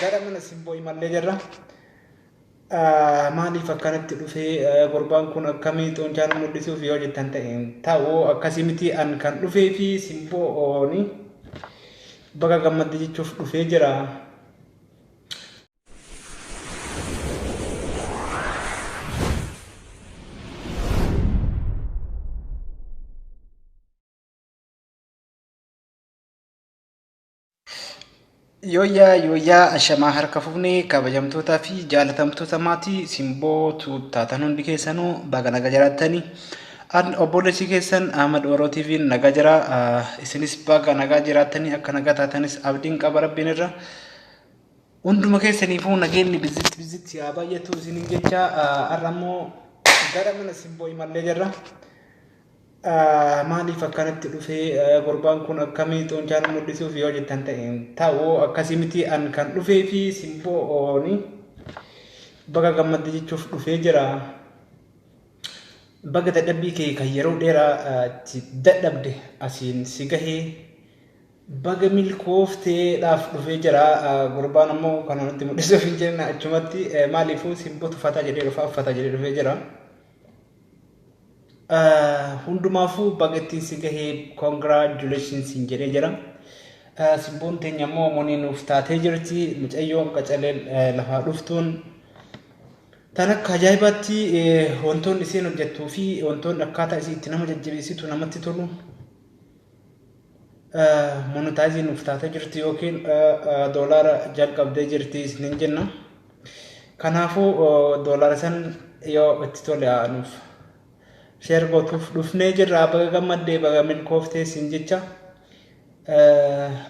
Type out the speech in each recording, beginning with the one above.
Gara mana Simboo imallee jirra. Maaliif akkanatti dhufee gurbaan kun akkamii xuunchaan mul'isuuf yoo jettan ta'e ta'u akkasii miti, an kan dhufee fi Simbooni baga gammadde jechuuf dhufee jira. Yooyyaa yooyyaa, ashamaa harka fuunee, kabajamtootaa fi jaalatamtoota maatii Simboo taatan hundi keessanuu baga naga jiraattanii. An obboleessi keessan Ahmad Oroo TV'n nagaa jira. Isinis baga nagaa jiraattanii, akka nagaa taatanis abdiin qaba rabbiin irra. Hunduma keessaniifuu nageenyi bizitti bizitti haa baay'atu isiniin jecha, har'a immoo gara mana Simboo imallee jirra. Maaliif akkanatti dhufee gurbaan kun akkamii xuunchaan mul'isuuf yoo jettan ta'e ta'u akkasii miti, an kan dhufee fi Simbooni baga gammadde jechuuf dhufee jira. Baga dadhabbii kee kan yeroo dheeraa itti dadhabde asiin si gahee, baga milkoofteedhaaf dhufee jira. Gurbaan ammoo kana nutti mul'isuuf hin jenne, achumatti maaliifuu Simboo tuffataa jedhee dhufa uffata jedhee dhufee jira. Hundumaafuu baga ittiin si gahee, congratulations hin jedhee jira. Simboon teenya immoo monii nuuf taatee jirti. Mucayyoon qacaleen lafaa dhuftuun tan akka ajaa'ibaatti wantoonni isheen hojjettuu fi wantoonni akkaataa ishee itti nama jajjabeessitu namatti tolu. Monetize nuuf taatee jirti yookiin doolaara jalqabdee jirti isiniin jenna. Kanaafuu doolaara san yoo itti tole nuuf share gootuuf dhufnee jirra. Baga gammaddee, baga milkooftee siin jecha,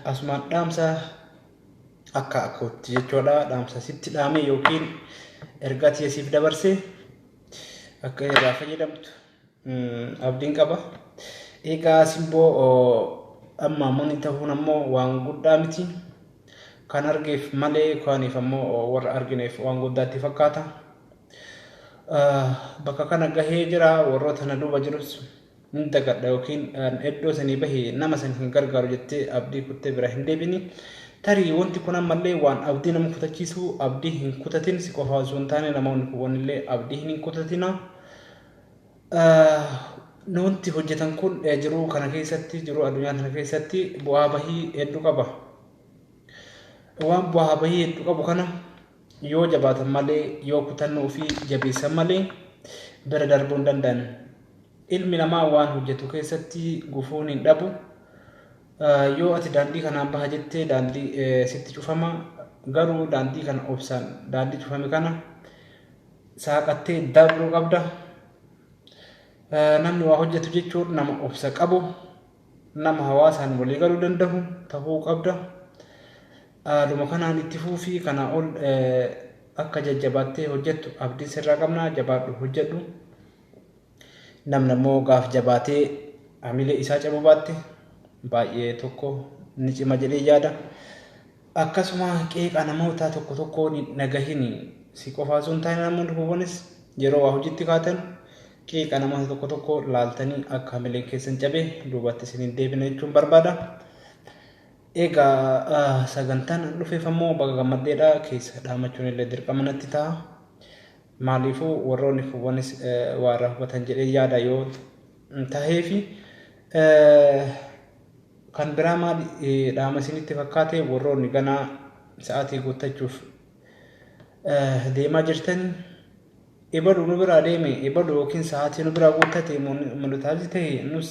asumaan dhaamsa akka akkootti jechuudha. Dhaamsa sitti dhaame yookiin ergaa tiyya siif dabarse akka irraa fayyadamtu abdiin qaba. Egaa Simboo amma money ta'uun ammoo waan guddaa miti. Kan argeef malee kaaniif ammoo, warra argineef waan guddaatti fakkaata. Bakka kana gahee jira, warroota na duuba jirus hin dagadha yookiin iddoo sanii bahee nama san hin gargaaru jettee abdii kuttee bira hin deebini. Tarii wanti kun ammallee waan abdii nama kutachiisu, abdii hin kutatin. Si qofa osoo hin taane namoonni kuuwwanillee abdii hin kutatina. Wanti hojjetan kun jiruu kana keessatti, jiruu addunyaa kana keessatti bu'aa bahii hedduu qaba. Waan bu'aa bahii hedduu qabu kana yoo jabaatan malee, yoo kutannoo ofii jabeessan malee bira darbuu hin danda'an. Ilmi namaa waan hojjetu keessatti gufuun hin dhabu. Yoo ati daandii kanaan baha jettee daandii sitti cufama. Garuu daandii kana obsaan daandii cufame kana saaqattee darbuu qabda. Namni waa hojjetu jechuun nama obsa qabu, nama hawaasaan walii galuu danda'u ta'uu qabda. Haaluma kanaan itti fufii, kanaa ol akka jajjabaattee hojjettu abdiin sirraa qabna. Jabaadhu, hojjedhu. Namni ammoo gaaf jabaatee hamilee isaa cabuu baatte baay'ee tokko ni cima jedhee yaada. Akkasuma qeeqa namoota tokko tokko hin dhagahin. Si qofaa osoo hin taane namoonni kuuwwanis yeroo waa hojiitti kaatan qeeqa namoota tokko tokko laaltanii akka hamileen keessan cabee duubatti isin hin deebine jechuun barbaada. Egaa sagantaan dhufeef ammoo baga gammaddeedha keessa dhaamachuun illee dirqama natti ta'a. Maaliifuu warroonni kuuwwanis waa irraa hubatan jedhee yaada yoo taheefi. Kan biraa maali dhaama isinitti fakkaate? Warroonni ganaa sa'aatii guuttachuuf deemaa jirtan, ebalu nu biraa deeme, ebalu yookiin sa'aatii nu biraa guuttate, monetize ta'e, nus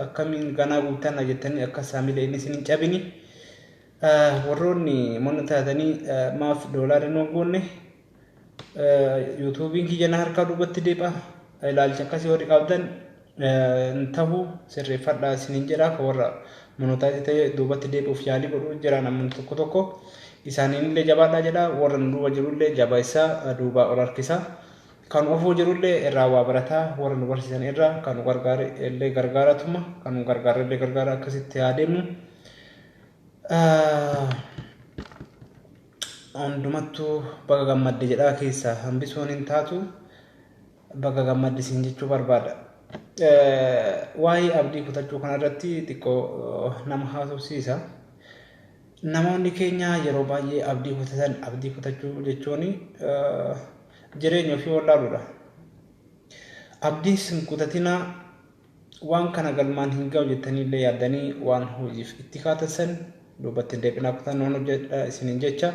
akkamiin ganaa guuttanna jettanii akka saamilee inni isin hin cabini. Warroonni money taatanii maaf doolaara nu guunne, YouTubeiin kiyya na harkaa duubatti deebi'a, ilaalcha akkasii warri qabdan hin tahu, sirreeffadhaa isiniin jedha. Ka warra monetize ta'e duubatti deebi'uuf yaalii godhuu jira namoonni tokko tokko, isaaniin illee jabaadhaa jedha. Warra nu duuba jirullee jabeessaa duubaa ol harkisaa, kan ofuu jirullee irraa waa barataa, warra nu barsiisan irraa kan nu gargaare illee gargaaratuma, kan nu gargaare illee gargaara, akkasitti haa deemnu. Hundumattuu baga gammadde jedhaa keessaa hambisuun hin taatu, baga gammadde siin jechuu barbaada. Waa'ee abdii kutachuu kanarratti xiqqoo nama haasofsiisa. Namoonni keenya yeroo baay'ee abdii kutatan. Abdii kutachuu jechuun jireenya ofii wallaaluudha. Abdii sin kutatinaa. Waan kana galmaan hin ga'u jettanii illee yaaddanii waan hojiif itti kaatan san duubatti hin deebinaa, kutannoon hojjedha isiniin jecha.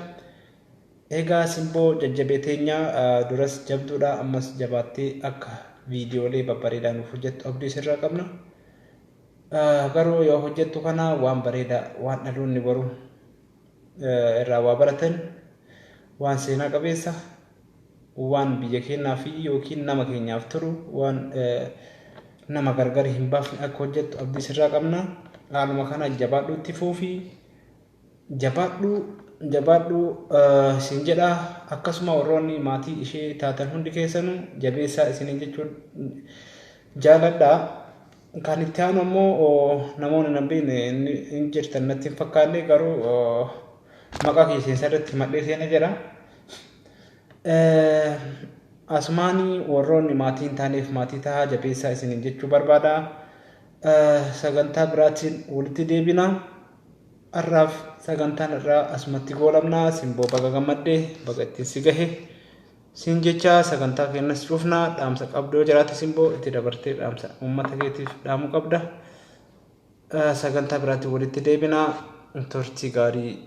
Egaa Simboo jajjabee teenya, duras jabduudha, ammas jabaattee akka viidiyoolee babbareedaa nuuf hojjettu abdii sirraa qabna. Garuu yoo hojjettu kana waan bareedaa, waan dhaloonni boru irraa waa baratan, waan seenaa qabeessa, waan biyya keenyaa fi yookiin nama keenyaaf tolu, waan nama gargar hin baafne akka hojjettu abdii sirraa qabna. Haaluma kana jabaadhu, itti fuufii, jabaadhu, jabaadhu isin jedha. Akkasuma warroonni maatii ishee taatan hundi keessanuu jabeessaa isiniin jechuun jaaladha. Kan itti aanu ammoo namoonni nan beekne hin jirtan natti hin fakkaanne, garuu maqaa kiyya irratti himadhee seena jedha. Asumaanii warroonni maatii hin taaneef maatii tahaa, jabeessaa isiniin jechuu barbaada. Sagantaa biraatiin walitti deebina. Har'aaf sagantaan irraa asumatti goolabna. Simboo, baga gammaddee, baga ittiin si gahe siin jecha sagantaa keenyas cufna. Dhaamsa qabdoo jiraate, Simboo, itti dabartee dhaamsa uummata keetiif dhaamuu qabda. Sagantaa biraatiin walitti deebina. Turtii gaarii.